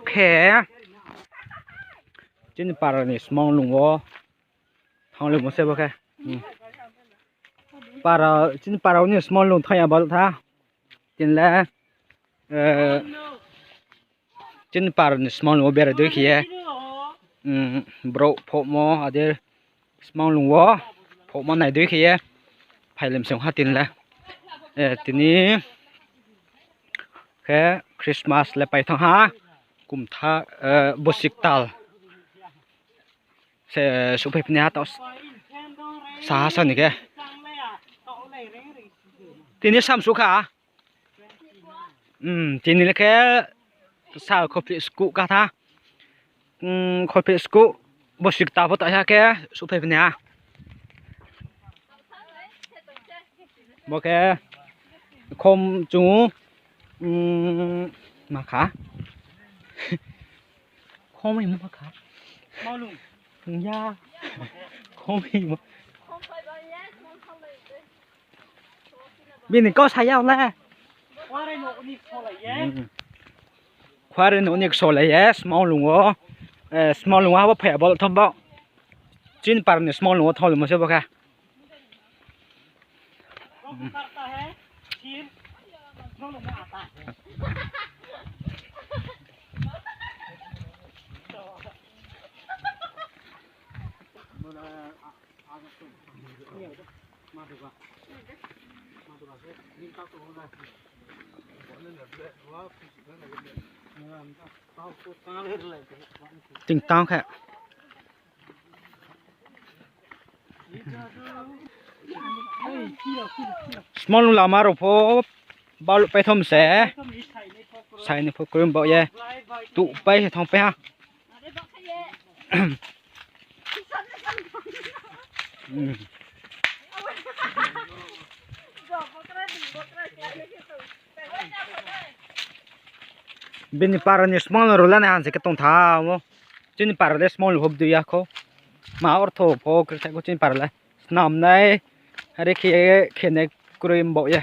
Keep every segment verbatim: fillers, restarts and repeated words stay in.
Khe, chini para ni smaolung wo thannglaimo se bo khe. Para, chini para ni smaolung thanng ya bal tha. Tini le, chini para ni smaolung wo berai dei khe ye, brouh phohmo ade smaolung wo phohmo nai dei khe ye phailai mi se ong ha tini le. Tini khe Christmas le pai thanng ha, kumtha, bosi ktal se souhphai phi nai ha taoh, saha sa ni khe. Tini samsu kha. Tini le khe sal khophih skuh ka tha. Khophih skuh, bosi ktal pho taoh ha khe souhphai phi nai ha. Bo khe khom chung ma kha. Khom hingmo ma kha. Ya. Khom hingmo. Bini kau sa ya le. Khuare no ni ksolai ye, smaolung wo. Smaolung wo abo phai ya bol thom bo. Chini para ni smaolung wo thannglaimo se bo khe. Tingtang khe. Smaolung lama rao pho baluh paithom se. Sai ni pho kroi baoh ye. Tuhpai se thanngpai ha. Bini para ni smaolung rao lanai han se khe tongtha mo. Chini para le smaolung pho bdui ya khou. Ma ortho pho kroi thai khou chini para le. Snam nai, are khe, khe nai kroi baoh ye.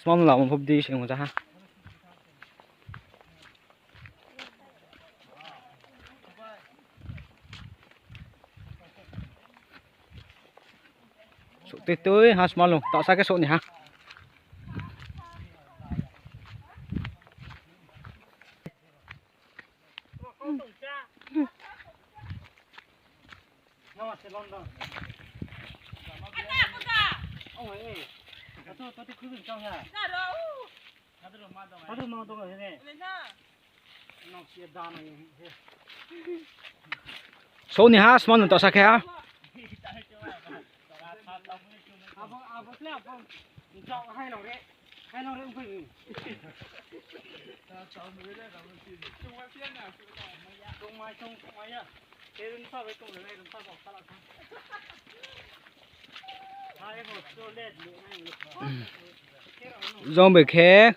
Smaolung lama pho bdui se ong ja ha. Souh tui tui ha smaolung, taohsa khe souh ni ha. Souh ni ha, smaolung taohsa khe ha. Jang bai khe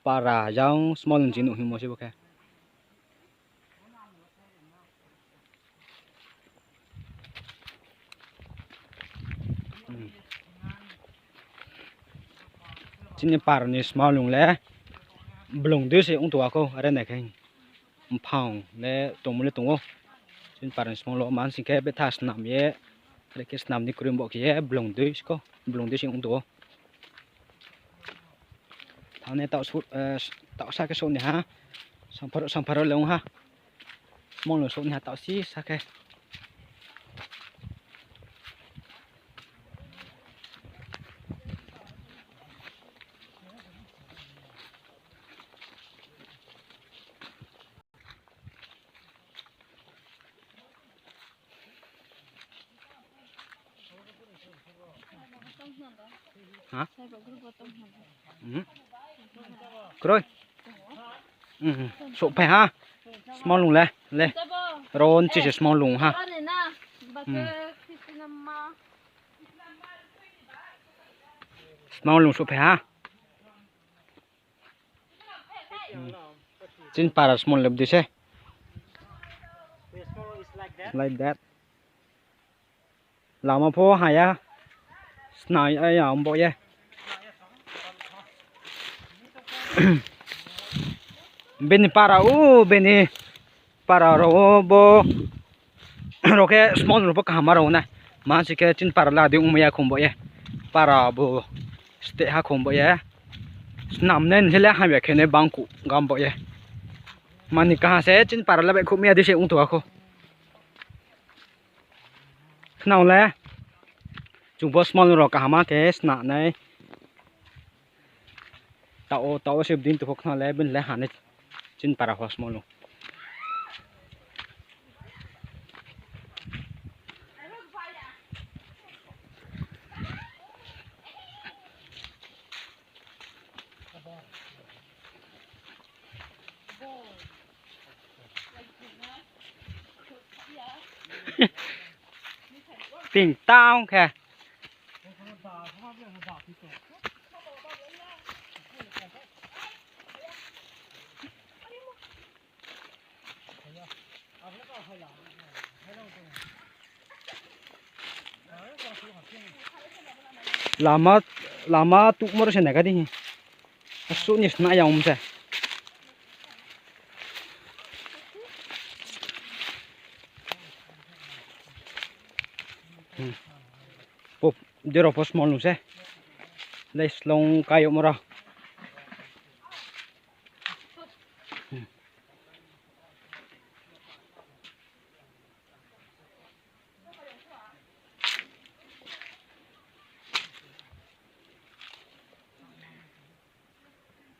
para jang smaolung chini nuh hingmo se bo khe. Chini para ni smaolung le blung dei se ong tong wa khou, are nai khe. Mphang le tongmo le tong ou. Chini para ni smaolung lo mansing khe betha snam ye, are khe snam ni kroi baoh khe ye blung dei se ong tong ou. Thanng ni taohsa khe souh ni ha, sampharo sampharo le ong ha. Smaolung souh ni ha taohsi sa khe. Kroi. Souhphai ha. Smaolung le, le. Ron chi se smaolung ha. Smaolung souhphai ha. Chini para small lab di se. Like that. Lama pho haya. Snai ya, ya, ombo ye. Bini para o, bini para rao o bo, rao khe small rao pho kaham rao nai. Mansi khe chini para la di ongmai ya khong bo ye. Para bo steh ha khong bo ye. Snam nai ni le hamya khe nai bangkuh gam bo ye. Mani kaha se chini para le baihkhouh mai ya di se ong tong ha khou. Khnang le, chung bo small rao kaham khe sna nai. Tao, tao se bini tong pho khnang le, bini le ha nai chini para pho small rao. Ting tang khe. Lama, lama tuhmo rao se nai ga di hi. Asuh ni sna ya om se. Hmm. Pop, jero pho small nu se. Lai slong kai yagmo rao.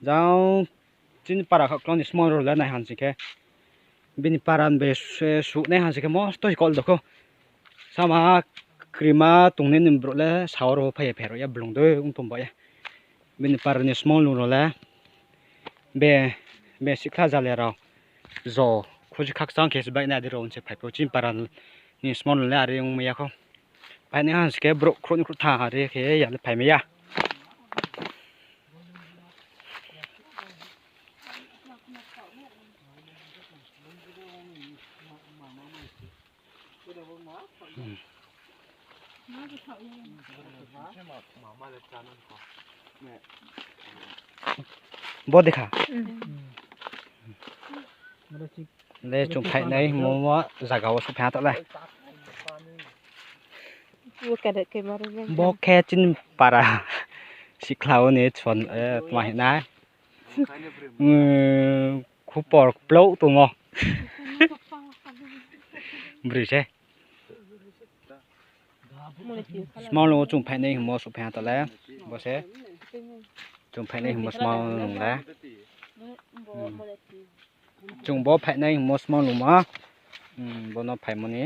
Jang chini para khaklong ni small rao le nai hansi khe. Bini para ni bai suh nai hansi khe mosto kol do khou. Sama krima tongnai ni brouh le sao rao phai ye pherao ya blung dei ong tong ba ye. Bini para ni small rao le be, be sikhla jale rao. Jo, khuji khakchang khe se baih nai di rao se phai pho chini para ni small rao le are ongmai ya khou. Phai nai hansi khe brouh khrouh ni khrouh tha are khe ya le phai mai ya. Bo dekha. Le chung phainai hingmo zaga wo souhphai ha taoh le. Bo khe chini para sikhla wo ni tma hing nai. Khupor kplouh tongmo. Broi se. Small nu wo chung phainai hingmo souhphai ha taoh le. Bo se. Chung phainai hingmo small nu le. Chung bo phainai hingmo small nu ma. Bo no phaimo ni.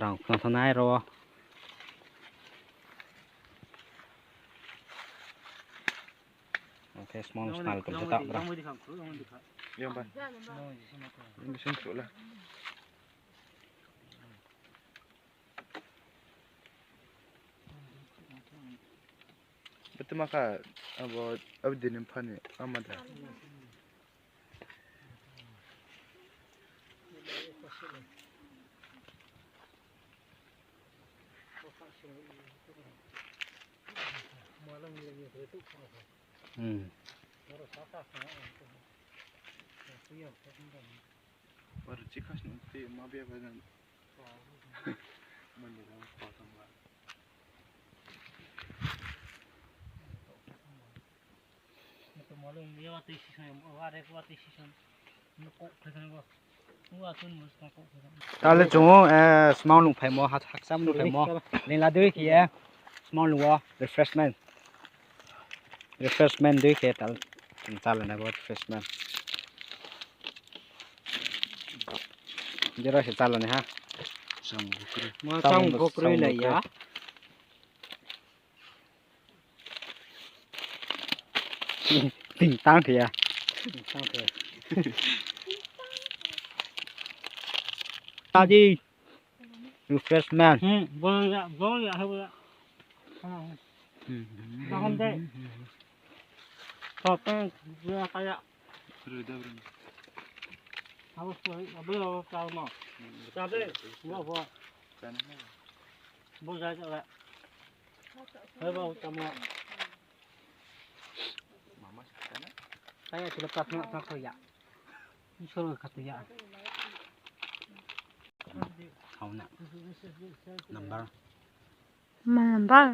Rang khna thanai ro. Oke, small nu snal tong se ta bra. Yang ba. Ini sini tu lah. Betul maka abo, abo dini phani ama da. Hmm. Baru cikas nanti ma biar badan. Mandi lang kau tambah. Taoh le chung, eh, small nu phaimo, ha-, hakcham nu phaimo. Lingla dui khe ye, small nu wo, refreshment. Refreshment dui khe tal, chung chálai nai bo refreshment. Jera se chálai nai ha. Samung bo kroi. Ma samung bo kroi lai ya. Ting tang khe ya. Ting tang khe. Tadi. Refreshment. Hmm, bo ya, bo ya, ha bo ya. Hmm. Tahan de. Tahan de. Bo ya kaya. Abo soi, abo ya, abo kaya mo. Tahan de. Bo, bo. Bo ya, ya. Hei, bo, tamo. Taya tula prak prak prak ya. Isor ka tu ya. Thauna. Number. Ma number.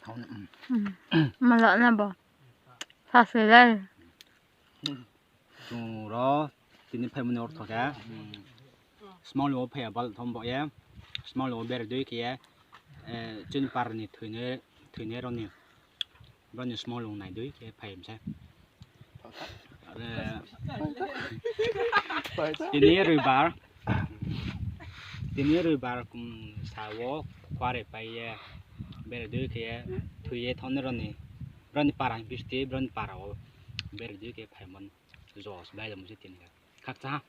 Thauna. Ma la na bo. Sa se lai. Chung ro tini phaimo ni ortho khe, Smolung wo phai ya bal thom bo ye, Smolung wo bere dui khe ye, chini par ni thoinai rao ni, brao ni Smolung nai dui khe phai mi se. Are, tini roibar, tini roibar, sa wo kuare pai ye, bere dui khe ye, thoi ye thanngnai rao ni, brao ni para hing bisti, brao ni para wo bere dui khe phaimo ni. Jos bai lamo se tini khe. Khakcha ha.